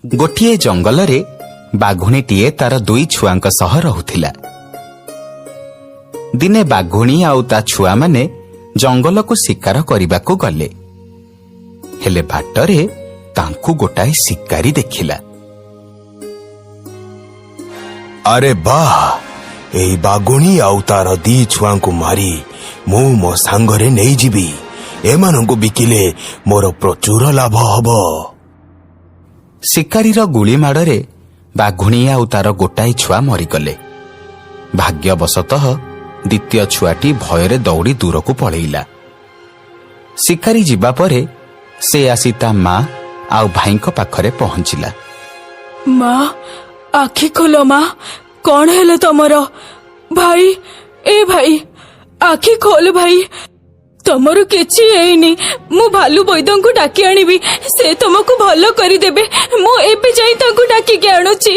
ଗୋଟିଏ ଜଙ୍ଗଲରେ ବାଘୁଣୀଟିଏ ତାର ଦୁଇ ଛୁଆଙ୍କ ସହ ରହୁଥିଲା। ଦିନେ ବାଘୁଣୀ ଆଉ ତା ଛୁଆମାନେ ଜଙ୍ଗଲକୁ ଶିକାର କରିବାକୁ ଗଲେ। ହେଲେ ବାଟରେ ତାଙ୍କୁ ଗୋଟାଏ ଶିକାରୀ ଦେଖିଲା। ଆରେ ବାଃ, ଏଇ ବାଘୁଣୀ ଆଉ ତାର ଦି ଛୁଆଙ୍କୁ ମାରି ମୁଁ ମୋ ସାଙ୍ଗରେ ନେଇଯିବି। ଏମାନଙ୍କୁ ବିକିଲେ ମୋର ପ୍ରଚୁର ଲାଭ ହବ। ଶିକାରୀର ଗୁଳି ମାଡ଼ରେ ବାଘୁଣୀ ଆଉ ତାର ଗୋଟାଏ ଛୁଆ ମରିଗଲେ। ଭାଗ୍ୟବଶତଃ ଦ୍ୱିତୀୟ ଛୁଆଟି ଭୟରେ ଦୌଡ଼ି ଦୂରକୁ ପଳେଇଲା। ଶିକାରୀ ଯିବା ପରେ ସେ ଆସି ତା ମା ଆଉ ଭାଇଙ୍କ ପାଖରେ ପହଞ୍ଚିଲା। ମା, ଆଖି ଖୋଲ ମା, କଣ ହେଲା ତମର? ଭାଇ, ଏ ଭାଇ, ଆଖି ଖୋଲ ଭାଇ, ତମର କିଛି ହେଇନି। ମୁଁ ଭାଲୁ ବୈଦ୍ୟଙ୍କୁ ଡାକି ଆଣିବି, ସେ ତମକୁ ଭଲ କରିଦେବେ। ମୁଁ ଏବେ ଯାଇ ତାଙ୍କୁ ଡାକିକି ଆଣୁଛି।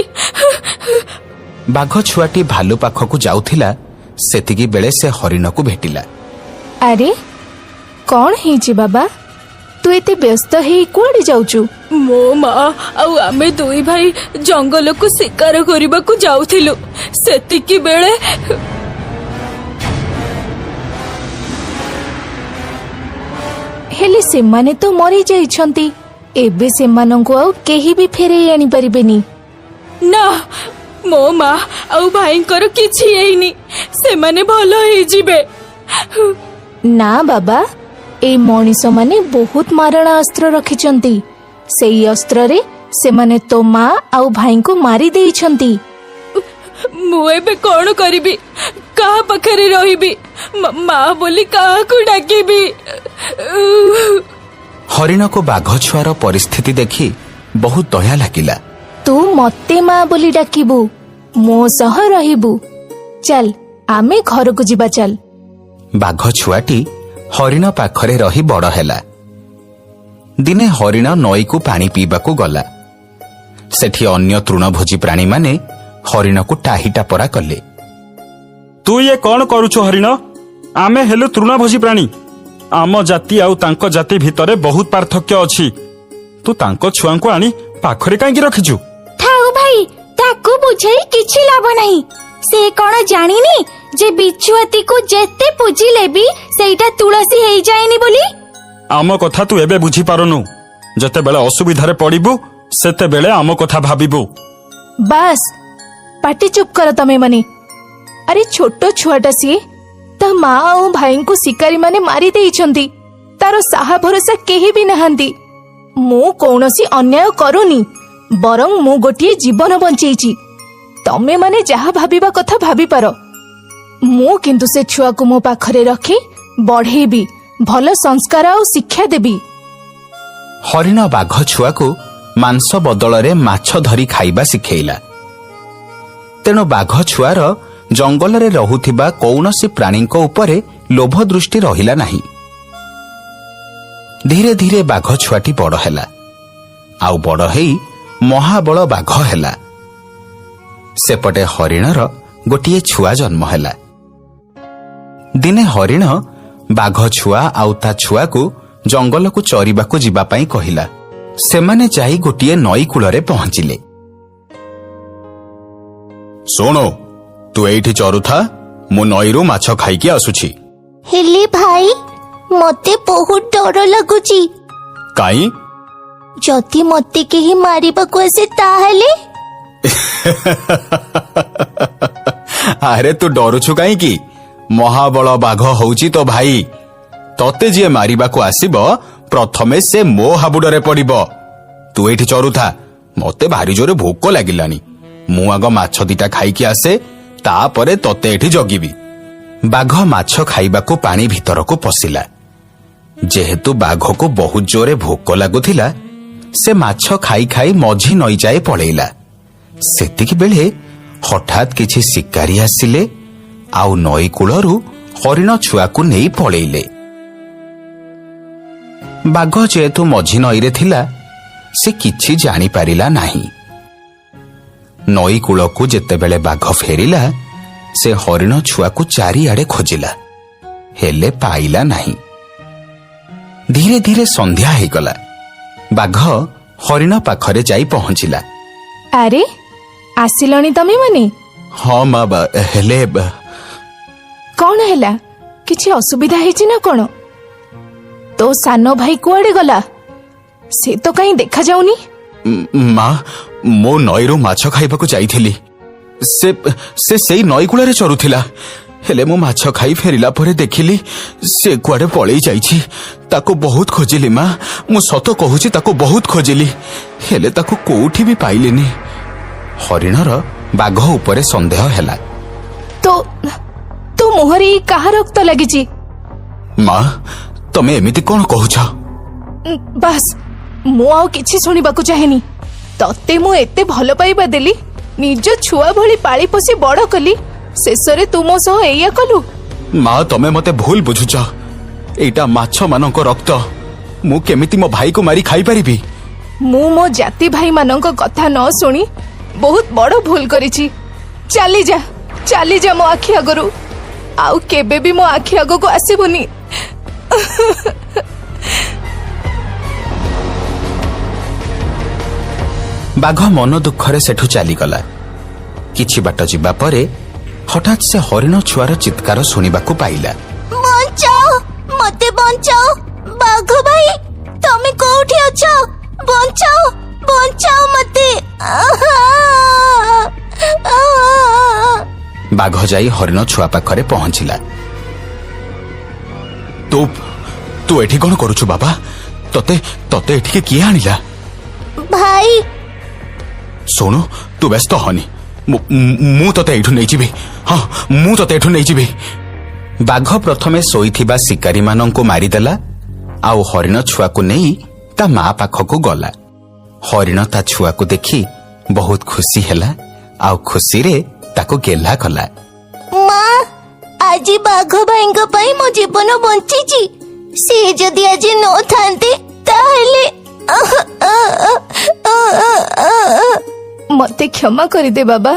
ବାଘ ଛୁଆଟି ଭାଲୁ ପାଖକୁ ଯାଉଥିଲା, ସେତିକି ବେଳେ ସେ ହରିଣକୁ ଭେଟିଲା। ଆରେ, କଣ ହେଇଛି ବାବା? ତୁ ଏତେ ବ୍ୟସ୍ତ ହେଇ କୁଆଡେ ଯାଉଛୁ? ମୋ ମା ଆଉ ଆମେ ଦୁଇ ଭାଇ ଜଙ୍ଗଲକୁ ଶିକାର କରିବାକୁ ଯାଉଥିଲୁ, ସେତିକି ବେଳେ ହେଲେ ସେମାନେ ତ ମରି ଯାଇଛନ୍ତି। ଏବେ ସେମାନଙ୍କୁ ଆଉ କେହି ବି ଫେରେଇ ଆଣିପାରିବେନି। ନା, ମୋ ମା ଆଉ ଭାଇଙ୍କର କିଛି ହେଇନି, ସେମାନେ ଭଲ ହେଇଯିବେ। ନା ବାବା, ଏଇ ମଣିଷମାନେ ବହୁତ ମାରଣା ଅସ୍ତ୍ର ରଖିଛନ୍ତି। ସେଇ ଅସ୍ତ୍ରରେ ସେମାନେ ତୋ ମା ଆଉ ଭାଇଙ୍କୁ ମାରି ଦେଇଛନ୍ତି। ମୁଁ ଏବେ କଣ କରିବି? କାହା ପାଖରେ ରହିବି? ମା ବୋଲି କାହାକୁ ଡାକିବି? ହରିଣକୁ ବାଘ ଛୁଆର ପରିସ୍ଥିତି ଦେଖି ବହୁତ ଦୟା ଲାଗିଲା। ତୁ ମତେ ମା ବୋଲି ଡାକିବୁ, ମୋ ସହ ରହିବୁ। ଚାଲ, ଆମେ ଘରକୁ ଯିବା, ଚାଲ। ବାଘ ଛୁଆଟି ହରିଣ ପାଖରେ ରହି ବଡ଼ ହେଲା। ଦିନେ ହରିଣ ନଈକୁ ପାଣି ପିଇବାକୁ ଗଲା। ସେଠି ଅନ୍ୟ ତୃଣଭୋଜୀ ପ୍ରାଣୀମାନେ ହରିଣକୁ ଟାହି ଟାପରା କଲେ। ତୁ ଇଏ କଣ କରୁଛୁ ହରିଣ? ଆମେ ହେଲୁ ତୃଣଭୋଜୀ ପ୍ରାଣୀ। ଆମ ଜାତି ଆଉ ତାଙ୍କ ଜାତି ଭିତରେ ବହୁତ ପାର୍ଥକ୍ୟ ଅଛି। ତୁ ତାଙ୍କ ଛୁଆଙ୍କୁ ଆଣି ପାଖରେ କାହିଁକି ରଖିଛୁ? ଥାଉ ଭାଇ, ତାକୁ ବୁଝେଇ କିଛି ଲାଭ ନାହିଁ। ସେ କଣ ଜାଣିନି ଯେ ବିଛୁଆତିକୁ ଯେତେ ପୂଜିଲେ ବି ସେଇଟା ତୁଳସୀ ହେଇଯାଏନି ବୋଲି? ଆମ କଥା ତୁ ଏବେ ବୁଝିପାରୁନୁ। ଯେତେବେଳେ ଅସୁବିଧାରେ ପଡ଼ିବୁ, ସେତେବେଳେ ଆମ କଥା ଭାବିବୁ। ବାସ୍, ପାଟି ଚୁପ୍ କର ତମେ ମାନେ। ଆରେ, ଛୋଟ ଛୁଆଟା ସିଏ। ତା ମା ଆଉ ଭାଇଙ୍କୁ ଶିକାରୀମାନେ ମାରି ଦେଇଛନ୍ତି। ତାର ସାହା ଭରସା କେହି ବି ନାହାନ୍ତି। ମୁଁ କୌଣସି ଅନ୍ୟାୟ କରୁନି, ବରଂ ମୁଁ ଗୋଟିଏ ଜୀବନ ବଞ୍ଚେଇଛି। ତମେ ମାନେ ଯାହା ଭାବିବା କଥା ଭାବିପାର। ମୁଁ କିନ୍ତୁ ସେ ଛୁଆକୁ ମୋ ପାଖରେ ରଖି ବଢେଇବି, ଭଲ ସଂସ୍କାର ଆଉ ଶିକ୍ଷା ଦେବି। ହରିଣ ବାଘ ଛୁଆକୁ ମାଂସ ବଦଳରେ ମାଛ ଧରି ଖାଇବା ଶିଖେଇଲା। ତେଣୁ ବାଘ ଛୁଆର ଜଙ୍ଗଲରେ ରହୁଥିବା କୌଣସି ପ୍ରାଣୀଙ୍କ ଉପରେ ଲୋଭ ଦୃଷ୍ଟି ରହିଲା ନାହିଁ। ଧୀରେ ଧୀରେ ବାଘ ଛୁଆଟି ବଡ଼ ହେଲା ଆଉ ବଡ଼ ହେଇ ମହାବଳ ବାଘ ହେଲା। ସେପଟେ ହରିଣର ଗୋଟିଏ ଛୁଆ ଜନ୍ମ ହେଲା। ଦିନେ ହରିଣ ବାଘ ଛୁଆ ଆଉ ତା ଛୁଆକୁ ଜଙ୍ଗଲକୁ ଚରିବାକୁ ଯିବା ପାଇଁ କହିଲା। ସେମାନେ ଯାଇ ଗୋଟିଏ ନଈ କୂଳରେ ପହଞ୍ଚିଲେ। ଶୁଣୁ, ତୁ ଏଇଠି ଚରୁଥା, ମୁଁ ନଈରୁ ମାଛ ଖାଇକି ଆସୁଛି। ହେଲେ ଭାଇ, ମତେ ବହୁତ ଡର ଲାଗୁଛି। କାଇଁ? ଯଦି ମତେ କେହି ମାରିବାକୁ ଆସେ ତାହେଲେ? ଆରେ, ତୁ ଡରୁଛୁ କାହିଁକି? ମହାବଳ ବାଘ ହଉଛି ତୋ ଭାଇ। ତତେ ଯିଏ ମାରିବାକୁ ଆସିବ, ପ୍ରଥମେ ସେ ମୋ ହାବୁଡରେ ପଡିବ। ତୁ ଏଇଠି ଚରୁଥା, ମତେ ଭାରି ଜୋରେ ଭୋକ ଲାଗିଲାଣି। ମୁଁ ଆଗ ମାଛ ଦିଟା ଖାଇକି ଆସେ, ତାପରେ ତତେ ଏଠି ଜଗିବି। ବାଘ ମାଛ ଖାଇବାକୁ ପାଣି ଭିତରକୁ ପଶିଲା। ଯେହେତୁ ବାଘକୁ ବହୁତ ଜୋରେ ଭୋକ ଲାଗୁଥିଲା, ସେ ମାଛ ଖାଇ ଖାଇ ମଝି ନଈ ଯାଏ ପଳେଇଲା। ସେତିକି ବେଳେ ହଠାତ୍ କିଛି ଶିକାରୀ ଆସିଲେ ଆଉ ନଈ କୂଳରୁ ହରିଣ ଛୁଆକୁ ନେଇ ପଳେଇଲେ। ବାଘ ଯେହେତୁ ମଝି ନଈରେ ଥିଲା, ସେ କିଛି ଜାଣିପାରିଲା ନାହିଁ। ନଈ କୂଳକୁ ଯେତେବେଳେ ବାଘ ଫେରିଲା, ସେ ହରିଣ ଛୁଆକୁ ଚାରିଆଡ଼େ ଖୋଜିଲା, ହେଲେ ପାଇଲା ନାହିଁ। ଧୀରେ ଧୀରେ ସନ୍ଧ୍ୟା ହେଇଗଲା। ବାଘ ହରିଣ ପାଖରେ ଯାଇ ପହଞ୍ଚିଲା। ଆରେ, ଆସିଲଣି ତମେ ମାନେ? ହଁ ମା, ହେଲେ କଣ ହେଲା? କିଛି ଅସୁବିଧା ହେଇଛି ନା କଣ? ତୋ ସାନ ଭାଇ କୁଆଡେ ଗଲା? ସେ ତ କାହିଁ ଦେଖାଯାଉନି। ମା, ମୋ ନଈରୁ ମାଛ ଖାଇବାକୁ ଯାଇଥିଲି। ସେ ସେ ସେଇ ନଈ କୂଳରେ ଚରୁଥିଲା। ହେଲେ ମୁଁ ମାଛ ଖାଇ ଫେରିଲା ପରେ ଦେଖିଲି ସେ କୁଆଡେ ପଳେଇ ଯାଇଛି। ତାକୁ ବହୁତ ଖୋଜିଲି ମା, ମୁଁ ସତ କହୁଛି, ତାକୁ ବହୁତ ଖୋଜିଲି, ହେଲେ ତାକୁ କୋଉଠି ବି ପାଇଲିନି। ହରିଣର ବାଘ ଉପରେ ସନ୍ଦେହ ହେଲା। ତୋ ତୋ ମୁହଁରେ ଏଇ କାହା ରକ୍ତ ଲାଗିଛି? ମା, ତମେ ଏମିତି କଣ କହୁଛ? ବାସ୍, ମୁଁ ଆଉ କିଛି ଶୁଣିବାକୁ ଚାହେଁନି। ତତେ ମୁଁ ଏତେ ଭଲ ପାଇବା ଦେଲି, ନିଜ ଛୁଆ ଭଳି ପାଳି ପୋଷି ବଡ କଲି, ଶେଷରେ ତୁ ମୋ ସହ ଏଇଆ କଲୁ? ମା, ତମେ ମତେ ଭୁଲ ବୁଝୁଛ। ଏଇଟା ମାଛ ମାନଙ୍କ ରକ୍ତ। ମୁଁ କେମିତି ମୋ ଭାଇକୁ ମାରି ଖାଇପାରିବି? ମୁଁ ମୋ ଜାତି ଭାଇମାନଙ୍କ କଥା ନ ଶୁଣି ବହୁତ ବଡ ଭୁଲ କରିଛି। ଚାଲିଯା, ଚାଲିଯା ମୋ ଆଖି ଆଗରୁ। ଆଉ କେବେ ବି ମୋ ଆଖି ଆଗକୁ ଆସିବୁନି। ବାଘ ମନ ଦୁଃଖରେ ସେଠୁ ଚାଲିଗଲା। କିଛି ବାଟ ଯିବା ପରେ ହଠାତ୍ ସେ ହରିଣ ଛୁଆର ଚିତ୍କାର ଶୁଣିବାକୁ ପାଇଲା। ବଞ୍ଚାଅ, ମତେ ବଞ୍ଚାଅ! ବାଘ ଭାଇ, ତମେ କୋଉଠି ଅଛ? ବଞ୍ଚାଅ, ବଞ୍ଚାଅ ମତେ! ବାଘ ଯାଇ ହରିଣ ଛୁଆ ପାଖରେ ପହଞ୍ଚିଲା। ତୁ ତୁ ଏଠି କଣ କରୁଛୁ ବାବା? ତତେ ତତେ ଏଠିକି କିଏ ଆଣିଲା? ଭାଇ। ଶୁଣୁ, ତୁ ବ୍ୟସ୍ତ ହନି, ମୁଁ ତତେ ଏଇଠୁ ନେଇଯିବି। ହଁ, ମୁଁ ତତେ ଏଠୁ ନେଇଯିବି। ବାଘ ପ୍ରଥମେ ଶୋଇଥିବା ଶିକାରୀମାନଙ୍କୁ ମାରିଦେଲା ଆଉ ହରିଣ ଛୁଆକୁ ନେଇ ତା ମା ପାଖକୁ ଗଲା। ହରିଣ ତା ଛୁଆକୁ ଦେଖି ବହୁତ ଖୁସି ହେଲା ଆଉ ଖୁସିରେ ତାକୁ ଗେହ୍ଲା କଲା। ମା, ଆଜି ବାଘ ଭାଇଙ୍କ ପାଇଁ ମୋ ଜୀବନ ବଞ୍ଚିଛି। ସେ ଯଦି ଆଜି ନଥାନ୍ତେ ତାହେଲେ। ମତେ କ୍ଷମା କରିଦେ ବାବା।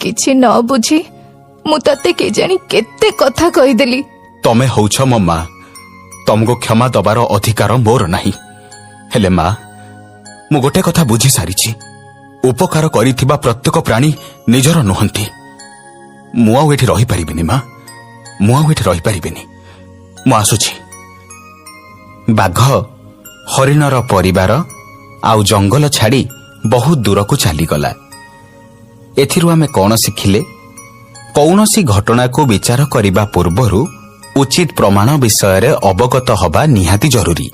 କିଛି ନ ବୁଝି ମୁଁ ତତେ କେଜାଣି କେତେ କଥା କହିଦେଲି। ତମେ ହଉଛ ମୋ ମା, ତମକୁ କ୍ଷମା ଦବାର ଅଧିକାର ମୋର ନାହିଁ। ହେଲେ ମା, ମୁଁ ଗୋଟେ କଥା ବୁଝି ସାରିଛି, ଉପକାର କରିଥିବା ପ୍ରତ୍ୟେକ ପ୍ରାଣୀ ନିଜର ନୁହନ୍ତି। ମୁଁ ଆଉ ଏଠି ରହିପାରିବିନି ମା, ମୁଁ ଆଉ ଏଠି ରହିପାରିବିନି। ମୁଁ ଆସୁଛି। ବାଘ ହରିଣର ପରିବାର ଆଉ ଜଙ୍ଗଲ ଛାଡ଼ି ବହୁତ ଦୂରକୁ ଚାଲିଗଲା। ଏଥିରୁ ଆମେ କଣ ଶିଖିଲେ? କୌଣସି ଘଟଣାକୁ ବିଚାର କରିବା ପୂର୍ବରୁ ଉଚିତ ପ୍ରମାଣ ବିଷୟରେ ଅବଗତ ହେବା ନିହାତି ଜରୁରୀ।